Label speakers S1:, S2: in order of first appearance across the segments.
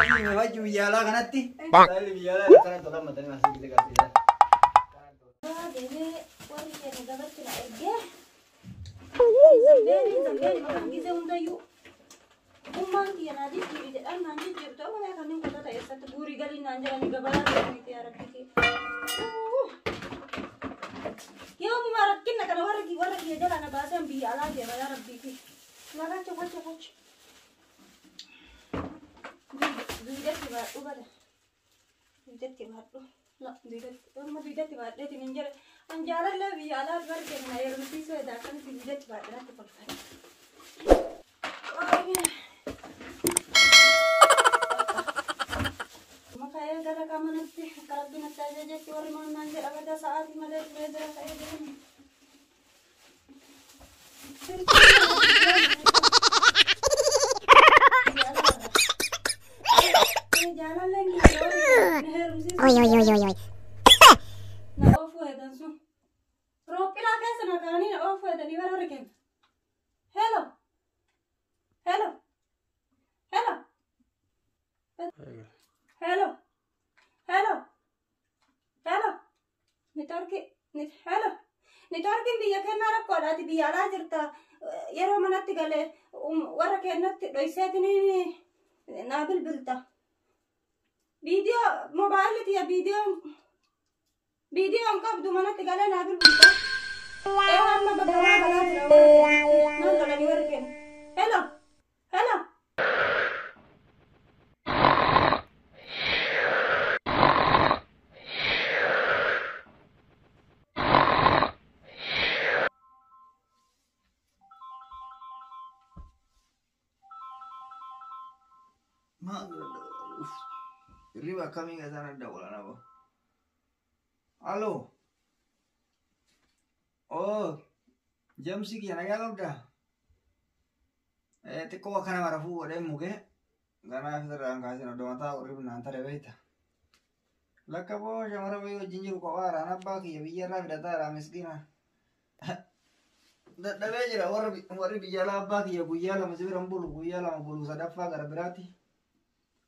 S1: Mifachuu biyya alaa kanatti. Style biyya alaa kana tola matanii asii gadi.
S2: Deemee warri keenya gabatti na ergee. Zambeeni zambeeni maqaan gisee hundayyuu. Ummaan kiyya naa jijjiiri jedhaan naan jijjiirtu amma mee kanneen kotota eessatti guurii galii naan jedhanii gabaa deemiti yaa rabbi kee. Yoomuma rakkina kana warra warra kiyya jala na baasee biyya alaa deema yaa rabbii kee. Maqaan facha facha. Duudatti baadhu bada. Duudatti baadhu. La duudatti amma duudatti baadheetiin hin jedhe. An jaalallee biyya alaa bargee na heerumsiisuu edaa akkamitti duudatti baadhe natti kolfan. Maka'ee gara qamanatti akka rabbi natti ajajetti warri maal naan jedha bada sa'aatii malee turee jira ka'ee jiran. Jaalalleen kiyya warri na heerumsiisuu.
S3: Oi, oi, oi, oi, oi.
S2: Na oofuu hedan sun. Roophilaa keessa na kaa'anii na oofuu hedanii bara warri kenna. Hello. Hello. Hello. Hello. Hello. Hello. Network hello. Networkiin biyya kennaa rakkoodhaati biyya alaa jirta. Yeroo manatti galee warra kennatti dhoyseetiin naa bilbilta. Viidiyoo moobaayilli tiyya viidiyoo viidiyoo hin qabdu manatti galee naa bilbilta. Ee amma gabaa galaa jira warra kenna. Maal lolanii warri kenna. Hello. Hello.
S1: Maal hirriba akkamii keessaan adda oolan aboo. Aloo. Oo. Jamsi kiyya nagaa qabdaa? Xiqqoo akkana marafuu godhee mukee kanaaf irraan kaasin oddoo mataa hirribnaan tare beekta. Lakka boo shamara wayii wajjin jiru kophaadhaan abbaa kiyya biyya irraa fidataadha miskiina. Dadhabee jira warri biyya alaa abbaa kiyya guyyaa 2 si bira hin bulu guyyaa 2 bulu sadaffaa gara biraatti.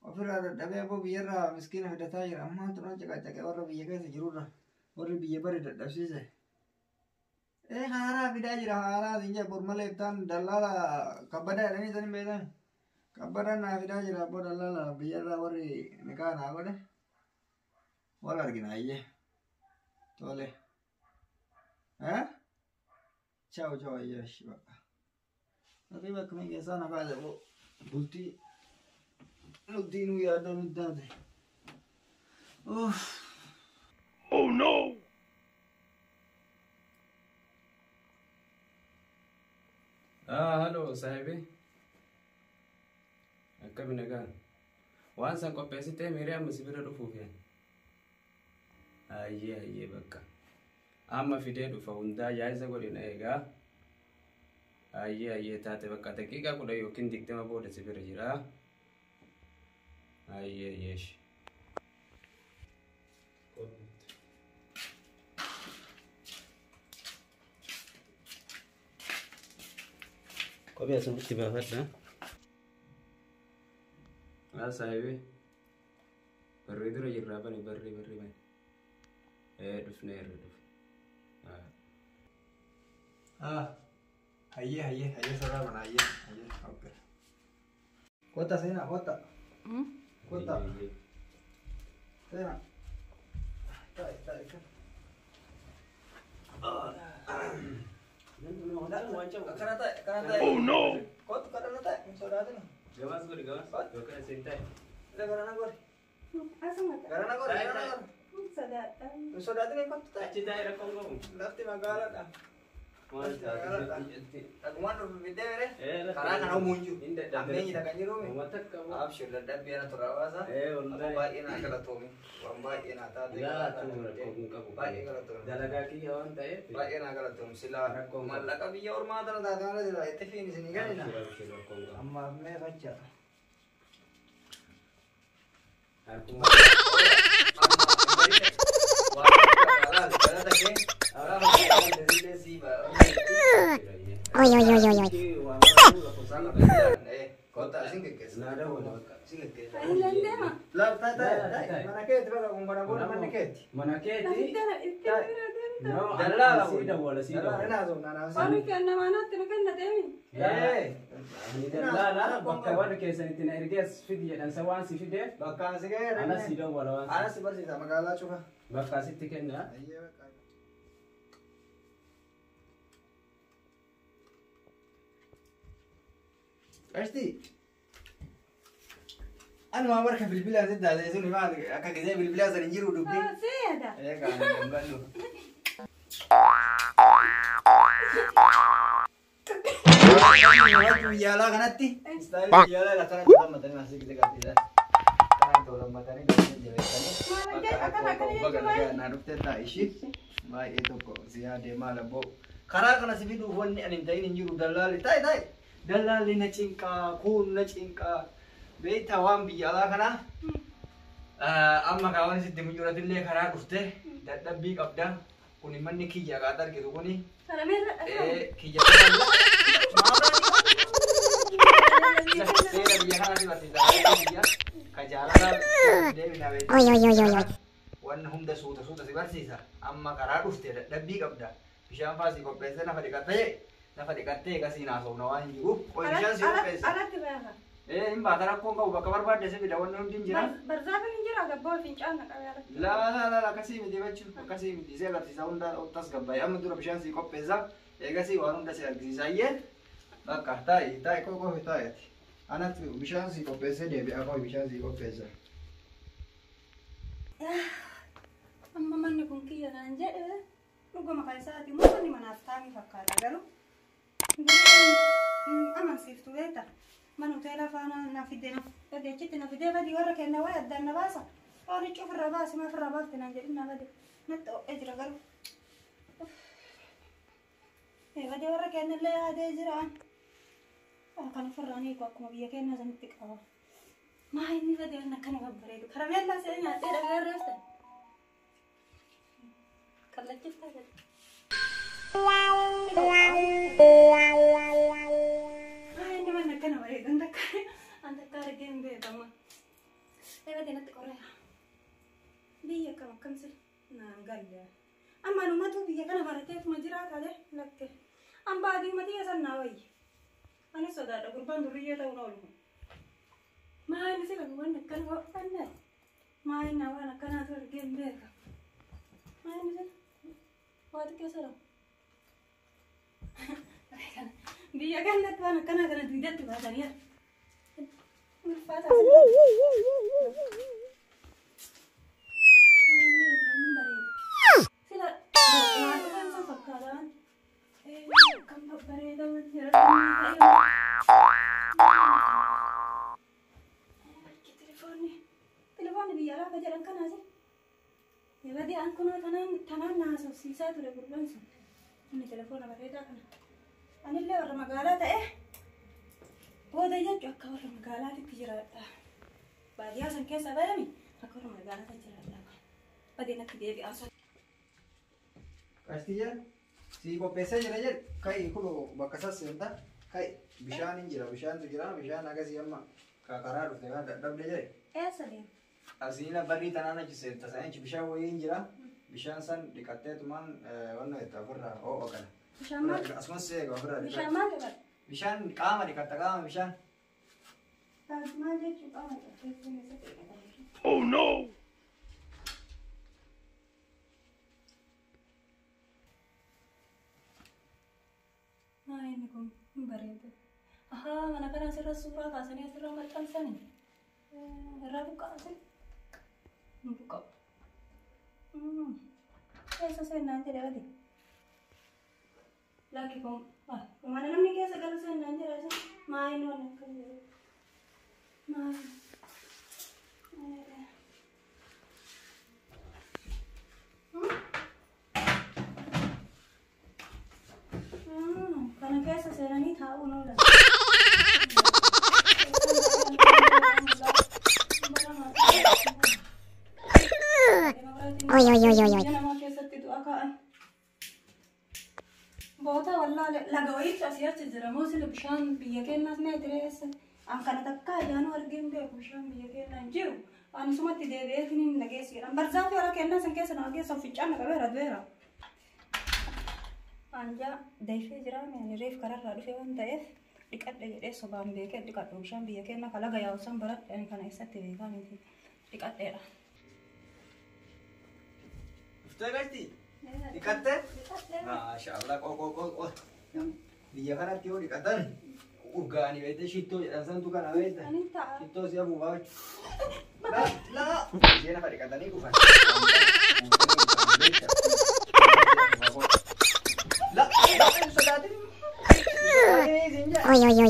S1: Ofirraa dadhabee abboo biyyarraa miskiina fidataa jira. Ammaan turan caqacaqee warra biyya keessa jirurra warri biyya bari dadhabsiise. Ee haaraa fidaa jira haaraa siin jedha bor malee iftaan dallaala kabbadaa jedhanii san hin beektan. Kabbadaan naa fidaa jira abboo dallaala biyyarraa warri nikaa naa godhe. Wal argina ayyee. Tole. Eh? Ciao ciao ayyee ashi bakka. Hirriba akkamii keessaa na kaase boo bultii bultii nu yaaddoo nu taate. Uff.
S3: Oh no!
S4: Halo saahibi. Akkami nagaa? Waan san qopheessitee miiree amma si bira dhufuuf yaa? Ayyee ayyee bakka. Amma fidee dhufa hundaa yaa'isa godhina eegaa. Ayyee ayyee taate bakka daqiiqaa 10 yookiin 20 booda si bira jira. Ayyee ayyee. Kophee asumatti baafadha. Haa saahibi. Barree dura jirraa bani barree barree bani. Ee dhufne irra dhufe.
S1: Ah. Hayyee hayyee hayyee sodaa bana hayyee hayyee okay. Kota seenaa kota. Kota. Seenaa. Ta'i ta'i. Akkana ta'i akkana ta'i.
S3: Oh no!
S1: Kottu kadhanna ta'i hin sodaatin.
S4: Gabaas godhi gabaas. Yookaan isin ta'i.
S1: Garana gori.
S2: Asuma
S1: Garana gori garana gori.
S2: sodaadha.
S1: Hin sodaatin kottu ta'i.
S4: Achi ta'i rakkoon qabu.
S1: Lafti magaalaadha.
S4: Maal taate?
S1: Dhagumaan dhufu fiddee mere.
S4: Ee
S1: Karaa kana uumuun jiru.
S4: Hin dadhabde.
S1: Ammeenyi takka jiru.
S4: Uummata akka qabu.
S1: Abshir dadhabbii ana turraa baasa.
S4: Ee
S1: Amma
S4: wallahi.
S1: baay'ee naa galatoomi. Waan baay'ee naa taate.
S4: Laatu rakkoo hin qabu.
S1: Baay'ee galatoomi.
S4: Dalagaa kiyya waan ta'eef.
S1: Baay'ee naa galatoomi. Silaa
S4: Rakkoo hin qabu.
S1: mallaqa biyya ormaa tana taate malee silaa itti fiin isinii kennina.
S4: Abshir abshir rakkoo hin qabu.
S1: Ammaaf mee facha.
S4: Harkuma.
S3: Oi, oi, oi, oi, oi.
S1: Kottaa isin geggeessa.
S4: Naa dawwala bakka.
S1: Isin geggeessa.
S2: Ani dandeema.
S1: Laal taa'e taa'e taa'e. Mana keeti bakka kun kana booda manni keeti.
S4: Mana keeti.
S2: Itti bira deemta.
S4: No,
S1: Dallaala
S4: sii dawwala sii
S1: Dallaala
S4: dawwala.
S1: naa zoomna naa
S2: Waan kenna manaatti nu kenna deemi.
S1: Ee.
S4: Ani dallaala bakka warri keessan itti na ergees fidi jedhan sa waan si fideef
S1: Bakka asi ga'ee.
S4: ana sii dawwala waan
S1: Ana si barsiisa magaalaa cufa.
S4: Bakka asitti kenna.
S1: Ayyee bakka. Qashti. Anuma barka bilbilaa sitti haasa'e sun maal akka gisee bilbilaa sana hin jiru dubbiin.
S2: Seeda.
S1: Ee kaan hin ballu. Biyya alaa kanatti istaayilii biyya alaa akkanatti lammatanii asii gisee qabsiisan. Kanaan ta'u lammatanii galanii jabeessanii. Bakka nagaa dhuftee ta'a ishii baay'ee tokko si yaadee maal abboo. Karaa kana si fiduuf wanni ani hin ta'in hin jiru dallaalli taa'e taa'e. Dallaalli na cinqaa kun na cinqaa. Beektaa waan biyya alaa kanaa amma kaawwan sitti mucuuratillee karaa dhufte dadhabbii qabda. Kuni manni kiyya kaata argitu kuni
S2: Karameella
S1: kiyya seera biyya kanaa si barsiisa. Biyya ka jaalalaa deemina
S3: Oi, oi, oi, oi, oi.
S1: Wanni hunda suuta suuta si barsiisa. Amma karaa dhufte dadhabbii qabda. Bishaan faa si qopheessee lafa dhiqattee akkasiin haasofna waan hin jiruuf. Qoy bishaan si qopheessa.
S2: Alatti beeka.
S1: Ee hin baata rakkoon qabu bakka barbaadde si fida wanni hundi hin jira.
S2: Barzaafin hin jira gabboo fincaan na qabee alatti.
S1: Laa laa laa akkasii miti jechuun akkasii miti si agarsiisa hunda tas gabbaa'e amma dura bishaan si qopheessa eegasii waan hunda si argisiisa iyyee bakka taa'i taa'i koo koo taa'i ati anatti bishaan si qopheessee deebi'a koo bishaan si qopheessa.
S2: Amma manni kun kiyya naan jedhe dhuguma kan isaati moo manni manaaf taa'ame fakkaata garuu amansiiftu beekta. Mana hoteela faana na fidde na fidde achitti na fidee badii warra kenna wayi addaan na baasa. Waan huccuu ofirraa baasi maa ofirraa baafte naan jedhin na bade natti ho'ee jira garuu. Badee warra kenna illee yaadee jira. Kan ofirraa ni akkuma biyya kennaa sanitti qaba. Maa inni badee waan akkana babbareedu. Karameellaa see nyaadhee dhagaa irraa Kallachiftaa jedhe. Maa inni mana akkana bareedu an takka argee hin beekamu. Badee natti qorreera. Biyya akkam akkam sila naan galle. Amma numatu biyya kana barateetuma jiraata de lakke. An baadii matii san naa wayya. Anis sodaadha gurbaan durriyyee ta'uun oolu. Maa inni sila waan akkana ho'anne. Maa inni waan akkanaatu argee hin beeka. Maa inni sila waa xiqqoo sala. Biyya kanatti waan akkanaa kana dugdatti baatanii ulfaata. Sila waan dhufan san fakkaata. Kan babbareeda wanti Telefoonni telefoonni biyya alaa ka jedhan kanaati. Badii an kunoo tanaan tanaan na haasofsiisaa ture gurbaan sun. Inni telefoona bareedaa kana. Anillee warra magaalaa ta'e booda jechuun akka warra magaalaatitti jiraadha. Baadiyyaa san keessa bayami akka warra magaalaatti jiraadha. Badii natti deebi'aa.
S1: Qashtiyyaan si qopheessee jira jedhu ka'i kunoo bakka sasseenta ka'i bishaan hin jira bishaantu jira bishaan akkasii amma karaa dhufte kan dadhabde jedhe.
S2: Eessa deema?
S1: Asiin barrii tanaan achi seenta sanichi bishaan wayii hin jira bishaan san dhiqatteetumaan wanna itti ofirraa ho'o kana.
S2: Bishaan maal?
S1: Asumas seega ofirraa
S2: Bishaan
S1: dhiqatte.
S2: maal dhiqatte?
S1: Bishaan qaama dhiqatta qaama bishaan.
S2: Maal jechuun qaama dhiqattee keessatti dhiqata?
S3: Oh no!
S2: Maa inni kun hin bareedu. Ahaa mana kana asirra suuraa kaasanii asirra maxxansanii. Irraa buqqaase. Hin buqqa'u. Keessa seennaan jedhe bade. Lakki kun mana namni keessa galu seennaan jedhe asin. Maa inni waan akkana jedhu. Maa Kana keessa seenanii taa'uun oolan.
S3: Oi, oi, oi, oi, oi.
S2: Nama keessatti du'a ka'an. Boota wallaalee laga wayiitu asii achi jira moo sila bishaan biyya keenyaas mee tireessa An kana takka ayyaanuu argee hin beeku bishaan biyya keenyaa hin jiru. Ani sumatti deebi'ee finiin na geessi jedhan. Barzaa fi hora kennaa san keessa na geessa ficcaan na qabeera du'eera. Anjaa dayfee jira ani reef kararraa dhufee waan ta'eef dhiqadhe jedhee sobaan beekee dhiqadhu bishaan biyya keenyaa kalaga yaa'u san baradhe ani kana eessatti beekaa miti dhiqadheedha.
S1: Dhuftee galti? Dhiqattee? Maashaallah qo qo qo qo. Biyya kanatti yoo dhiqatan urgaanii beekte shittoo jedhan santu kana beekta.
S2: Ani ta'a.
S1: Shittoo si afuufaa. La la. Ishee nafa dhiqatanii dhufan. La la hin sodaatin.
S3: Oi, oi, oi.